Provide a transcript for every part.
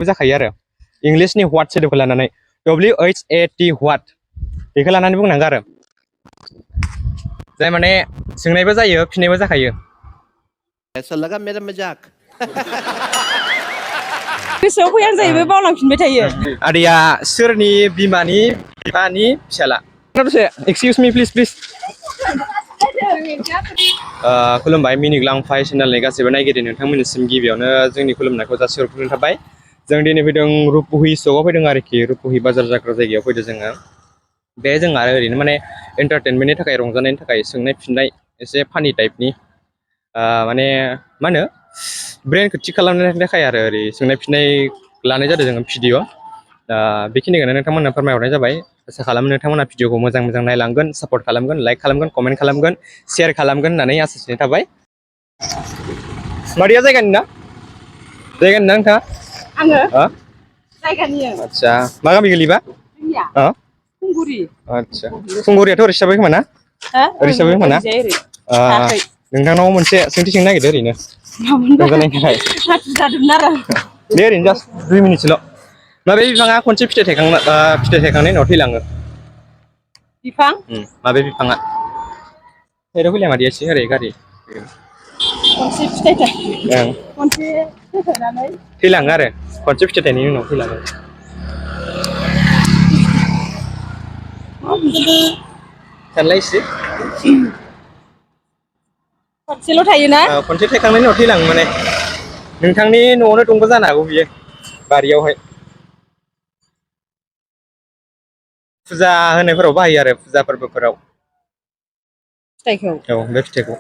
जाखायो आरो इंलिशनि व्हाट सोदोबखौ लानानै WHAT व्हाट बेखौ लानानै बुंनांगौ आरो जाय माने सोंनायबो जायो फिननायबो जाखायो ऐसा लगा मेरा मजाक गोसोआव फैयां जाहैबाय बावलांफिनबाय थायो आदैया सोरनि बिमानि बिफानि फिसाला दसे एक्सकिउज मी प्लिज खुलुमबाय मिनिग्लांफाइ चेनेलनि गासैबो नायगिरि नोंथांमोननिसिम गिबियावनो जोंनि खुलुमनायखौ जासिहरग्रोनाय थाबाय जों दिनै फैदों रुपहि सकआव फैदों आरोखि रुपहि बाजार जाग्रा जायगायाव फैदों जोङो बे जों आरो ओरैनो माने एन्टारटेनमेन्टनि थाखाय रंजानायनि थाखाय सोंनाय फिननाय एसे फानि टाइपनि माने मा होनो ब्रेनखौ थिग खालामनायनि थाखाय आरो ओरै सोंनाय फिननाय लानाय जादों जोङो भिडिअ बेखिनिखौनो नोंथांमोननो फोरमायहरनाय जाबाय आसा खालामो नोंथांमोना भिडिअखौ मोजां नायलांगोन सापर्ट खालामगोन लाइक खालामगोन कमेन्ट खालामगोन शेयार खालामगोन होननानै आसा थिनाय थाबाय मादिया जायगानि ना नोंथाङा आङो जायगानि आदसा मा गामि गोलैबा जोंनिया खुंगुरि आदसा खुंगुरियाथ' ओरै हिसाबै खोमा ना ओरै हिसाबै खोमा ना नोंथांनाव मोनसे सोंथि सोंनो नागिरदों ओरैनो रंजानायनि थाखाय जादोंमोन आरो दे ओरैनो जास्ट 2 मिनिटसोल' माबे बिफाङा खनसे फिथाइ थायखांनायनि उनाव थैलाङो बिफां माबे बिफाङा ओरै फैलाय मादैया एसे ओरै गारि खनसे फिथाइ खनसे थायनानै थैलाङो आरो खनसे फिथाइ थायनायनि उनाव थैलाङो सानलाय एसे खनसेल' थायोना खनसे थायखांनायनि उनाव थैलाङो माने नोंथांनि न'आवनो दंबो जानो हागौ बियो बारियावहाय फुजा होनायफोराव बाहायो आरो फुजा फोरबोफोराव फिथाइखौ औ बे फिथाइखौ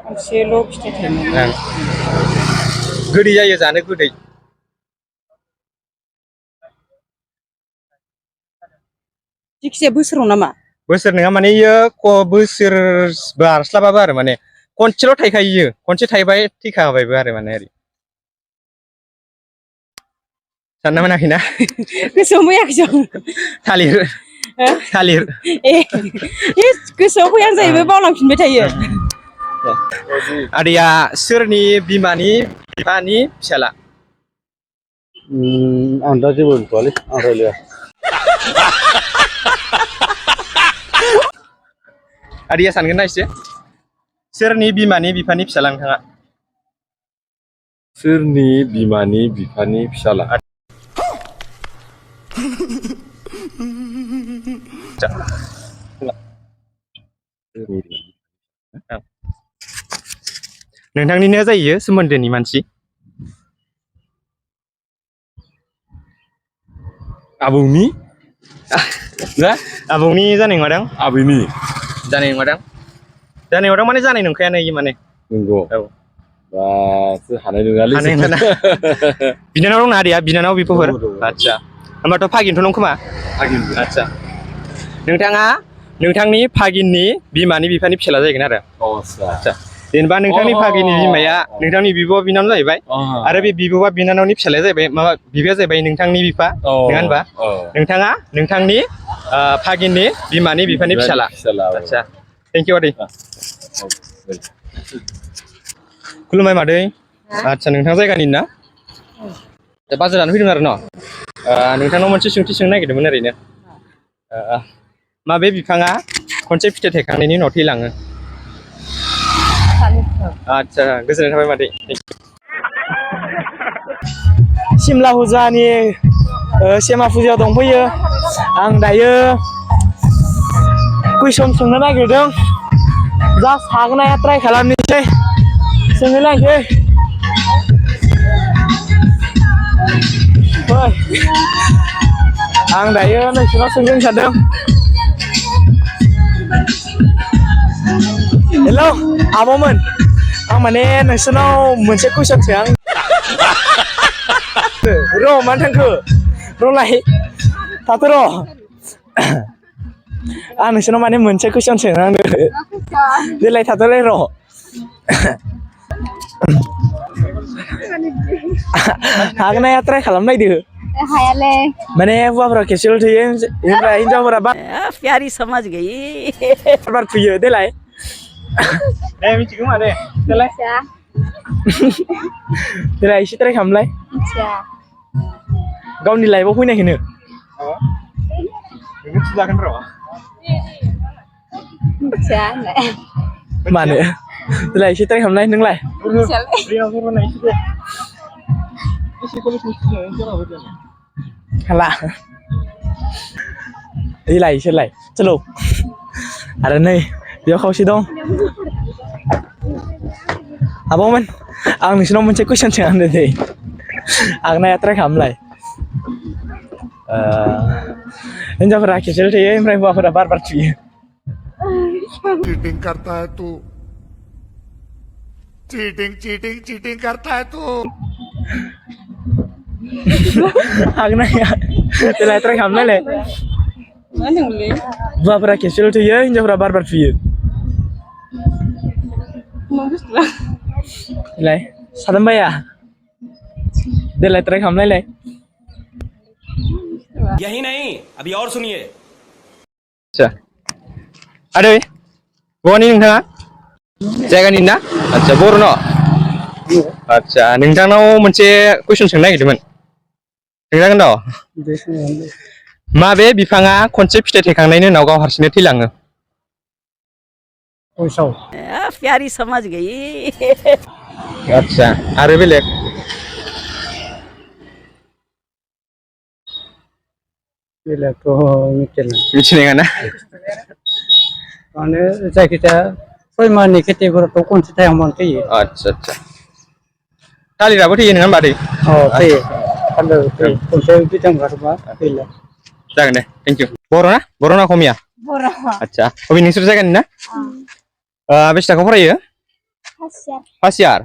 खनसेल' फिथाइ थायनानै गोदै जायो जानो गोदै जिखिजाया बोसोराव नामा बोसोर नङा माने इयो बोसोर बारस्लाबाबो आरो माने खनसेल' थायखायो इयो खनसे थायबाय थैखाबायबो आरो माने ओरै सानना मोनाखैना गोसोआव फैयाखै जों थालिर गोसोआव फैयां जाहैबाय बावलांफिनबाय थायो आदैया सोरनि बिमानि बिफानि फिसाला आं दा जेबो होनथ'वालै आं रायलाया आदैया सानगोन ना एसे सोरनि बिमानि बिफानि फिसाला नोंथाङा सोरनि बिमानि बिफानि फिसाला नोंथांनिनो जायो सोमोन्दोनि मानसि आबौनि आबौनि जानाय नङादां आबैनि जानाय नङादां माने जानाय नंखायानो इयो माने नंगौ औ बासो हानाय नङालै बिनानाव दंना आदैया बिनानाव बिफोर आदसा होमबाथ' फागिनथ' नं खोमा फागिन आदसा नोंथाङा नोंथांनि फागिननि बिमानि बिफानि फिसाला जाहैगोन आरो आदसा जेनेबा नोंथांनि फागिननि बिमाया नोंथांनि बिब'आ बिनानाव जाहैबाय आरो बे बिब'आ बिनानावनि फिसालाया जाहैबाय माबा बिफाया जाहैबाय नोंथांनि बिफा नङा होनबा नोंथाङा नोंथांनि फागिननि बिमानि बिफानि फिसाला आदसा थेंक इउ आदै खुलुमबाय मादै आदसा नोंथां जायगानि ना बाजारानो फैदों आरो न नोंथांनाव मोनसे सोंथि सोंनो नागिरदोंमोन ओरैनो माबे बिफाङा खनसे फिथाइ थायखांनायनि उनाव थैलाङो आदसा गोजोननाय थाबाय मादै सिमला फुजानि सेमा फुजायाव दंफैयो आं दायो कुइसन सोंनो नागिरदों जास्ट हागोन ना हाया ट्राइ खालामनोसै सोंहैलायसै आं दायो नोंसोरनाव सोंनो सानदों हेलौ आब'मोन आं माने नोंसोरनाव मोनसे कुइसन सों र' मानो थांखो र'लाय थाथ' र' आं नोंसोरनाव माने मोनसे कुइसन सोंनांदों देलाय थाथ'लाय र' हागोन ना हाया ट्राइ खालामनायदो हायालै माने हौवाफोरा खेबसेल' थैयो ओमफ्राय हिनजावफोरा प्यारी समझ गई बार फुयो देलाय मिथिगौ माने देलाय देलाय एसे ट्राइ खालामलाय मिथिया गावनि लाइफआव फैनायखौनो नोङो थुजागोन र' मिथिया होनलाय मानो देलाय एसे ट्राइ खालामलाय नोंलाय मिथियालै हाला देलाय एसेलाय चलो आरो नै बेयाव खावसे दं आब'मोन आं नोंसिनाव मोनसे कुइसन सोंहांदों दै आंनाया ट्राइ खालामलाय हिनजावफोरा खेबसेल' थुयो ओमफ्राय हौवाफोरा बार बार थुयो चीटिंग करता है तू चीटिंग चीटिंग चीटिंग करता है तू आंनाया देलाय ट्राइ खालामलायलाय मा होनोमोनलै हौवाफोरा खेबसेल' थुयो हिनजावफोरा बार बार थुयो मा बुस्थु देलाय सादों बाया देलाय ट्राइ खालामलायलाय यही नहीं अभी और सुनिए आदसा आदै बहानि नोंथाङा जायगानि ना आदसा बर' न' आदसा नोंथांनाव मोनसे कुइसन सोंनो नागिरदोंमोन सोंजागोन द' माबे बिफाङा खनसे फिथाइ थायखांनायनि उनाव गाव हारसिंनो थैलाङो प्यारी समझ गई आदसा आरो बेलेग बेलेगथ' मिथिला मिथिनाय नङा ना माने जायखिजाया 6 माहनि खेथिफोराथ' खनसे टाइमावनो थैयो आदसा आदसा थालिराबो थैयो नङा होमबा दै थैयो थालिर थैयो खनसे बिदां गारबा थैला जागोन दे थेंक इउ बर' ना असमिया बर' आदसा अबे नोंसोर जायगानि ना बेसे थाखोआव फरायो फार्स्ट इयार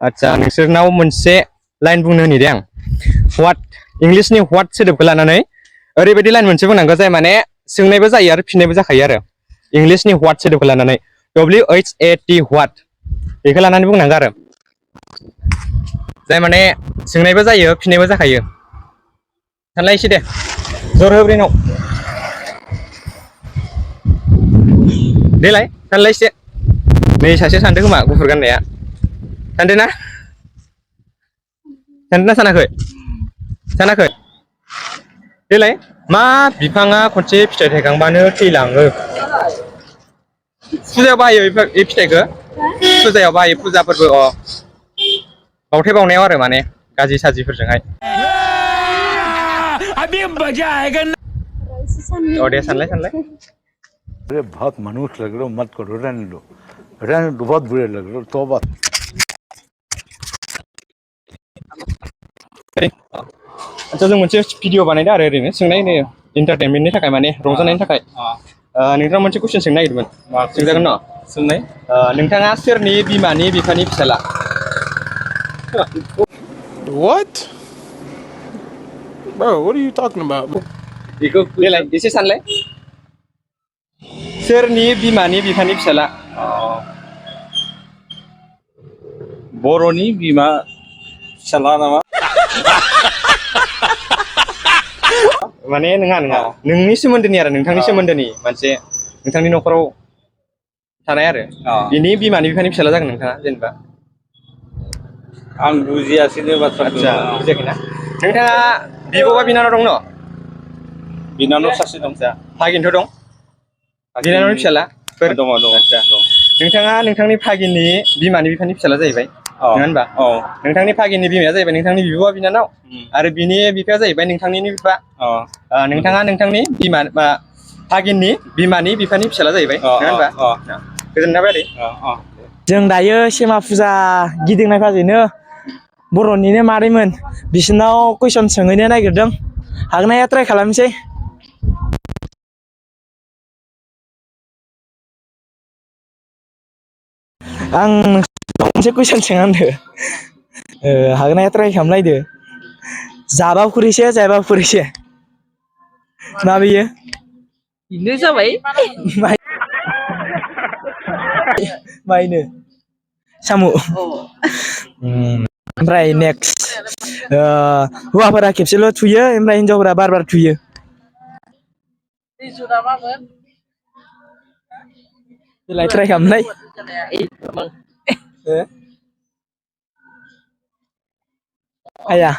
आदसा नोंसोरनाव मोनसे लाइन बुंनो होनि दे आं व्हाट इंलिशनि व्हाट सोदोबखौ लानानै ओरैबायदि लाइन मोनसे बुंनांगौ जाय माने सोंनायबो जायो आरो फिननायबो जाखायो आरो इंलिशनि व्हाट सोदोबखौ लानानै WHAT व्हाट बेखौ लानानै बुंनांगौ आरो जाय माने सोंनायबो जायो फिननायबो जाखायो सानलाय एसे दे जर होब्रेनाव देलाय सानलाय एसे नै सासे सानदों खोमा गुफुर गाननाया सानदों ना सानाखै देलाय मा बिफाङा खनसे फिथाइ थायखांबानो थैलाङो फुजायाव बाहायो बे फिथाइखौ फुजायाव बाहायो फुजाफोरबो बावथाय बावनायाव आरो माने गाजि साजिफोरजोंहाय दे सानलाय अरे बहुत मनुष्य लग रहे हो मत करो रहने दो बहुत बुरे लग रहे हो तौबा आदसा जों मोनसे भिडिअ बानायदों आरो ओरैनो सोंनाय एन्टारटेनमेन्टनि थाखाय माने रंजानायनि थाखाय नोंथाङा मोनसे कुइसन सोंनो नागिरदोंमोन सोंजागोन न सोंनाय नोंथाङा सोरनि बिमानि बिफानि फिसाला What? Bro, what are you talking about? बेखौ देलाय एसे सानलाय सोरनि बिमानि बिफानि फिसाला बर'नि बिमा फिसाला नामा माने नङा नोंनि सोमोन्दोनि आरो नोंथांनि सोमोन्दोनि मोनसे नोंथांनि न'खराव थानाय आरो बिनि बिमानि बिफानि फिसाला जागोन नोंथाङा जेनेबा आं बुजियासैनो बाथ्राखौ आदसा बुजियाखैना नोंथाङा बिब' बा बिनानाव दं न बिनानाव सासे दं भागिनथ' दं बिनानावनि फिसाला दङ आदसा नोंथाङा नोंथांनि भागिननि बिमानि बिफानि फिसाला जाहैबाय नङा होनबा नोंथांनि भागिननि बिमाया जाहैबाय नोंथांनि बिब'आ बिनानाव आरो बिनि बिफाया जाहैबाय नोंथांनि बिफा नोंथाङा नोंथांनि बिमा भागिननि बिमानि बिफानि फिसाला जाहैबाय नङा होनबा गोजोननाय थाबाय आदै जों दायो सेमा फुजा गिदिंनाय फाजैनो बर'निनो मादैमोन बिसोरनाव कुइसन सोंहैनो नागिरदों हागोनना ट्राइ खालामनोसै आं मोनसे कुइसन सोंहांदों हागोनना ट्राइ खालामलायदो जाबा खुरैसे मा बेयो बेनो जाबाय माइनो साम' ओमफ्राय नेक्स्ट हौवाफोरा खेबसेल' थुयो ओमफ्राय हिनजावफोरा बार बार थुयो देलाय ट्राइ खालामलाय Ayah.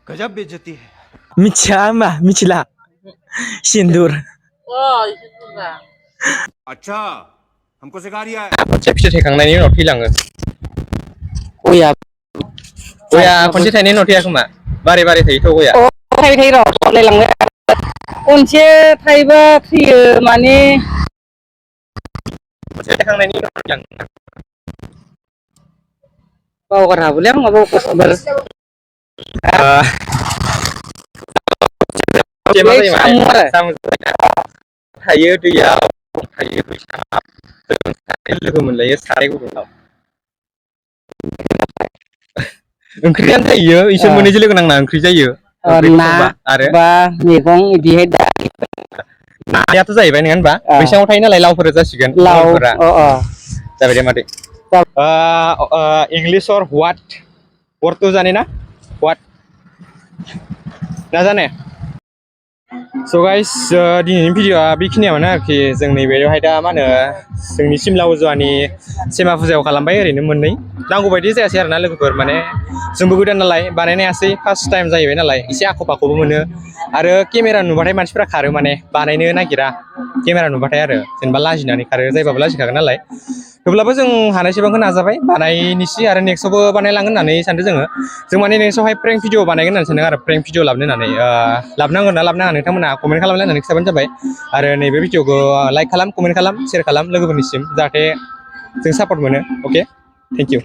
गजब बेइज्जती है Micia mah, micila. Sindur. अच्छा हमको सिखा रिया है खनसे फिथाइ थायखांनायनि उनाव थैलाङो गया गया खनसे थायनायनि उनाव थैया खोमा बारे बारे थायोथ' गया थाइ थाइ र' थलायलाङो खनसे थाइबा थैयो माने खनसे थायखांनायनि उनाव थैलाङो बावगार हाबोलै आं माबा बावगार मा जायो माने साम थायो दैयाव थायो लोगो मोनलायो साराय गुदुङाव ओंख्रियानो जायो इसोर मोननैजों लोगो नांना ओंख्रि जायो ना आरो बा मैगं बिदिहाय दा नायाथ' जाहैबाय नङा होनबा बैसाङाव थायो नालाय लावफोर जासिगोन लाव लावफोरा अ जाबाय दे मादै इंलिश और व्हाट वर्ड तो जाने ना व्हाट ना जाने स' गाइस दिनैनि भिडिअ'आ बेखिनियावनो आरोखि जोंनि बेयावहाय दा मा होनो जोंनि सिमला उजवानि सेमा फुजायाव खालामबाय ओरैनो मोननै नांगौ बायदि जायासै आरोना लोगोफोर माने जोंबो गोदान नालाय बानायनो हायासै फार्स्ट टाइम जाहैबाय नालाय एसे आख' फाख'बो मोनो आरो केमेरा नुबाथाय मानसिफ्रा खारो माने बानायनो नागिरा केमेरा नुबाथाय आरो जेनेबा लाजिनानै खारो जायबाबो लाजिखागोन नालाय थेवब्लाबो जों हानायसेबांखौ नाजाबाय बानायनोसै आरो नेक्स्टआवबो बानायलांगोन होननानै सानदों जों माने नेक्स्टआवहाय प्रेंक भिडिअ बानायगोन होननानै सानदों आरो प्रेंक भिडिअ लाबोनो होननानै लाबोनांगोन ना लाबोनाङा नोंथांमोना कमेन्ट खालामलायनानै खिथाबानो जाबाय आरो नैबे भिडिअखौ लाइक खालाम कमेन्ट खालाम शेयार खालाम लोगोफोरनिसिम जाहाथे जों सापर्ट मोनो अके थेंक इउ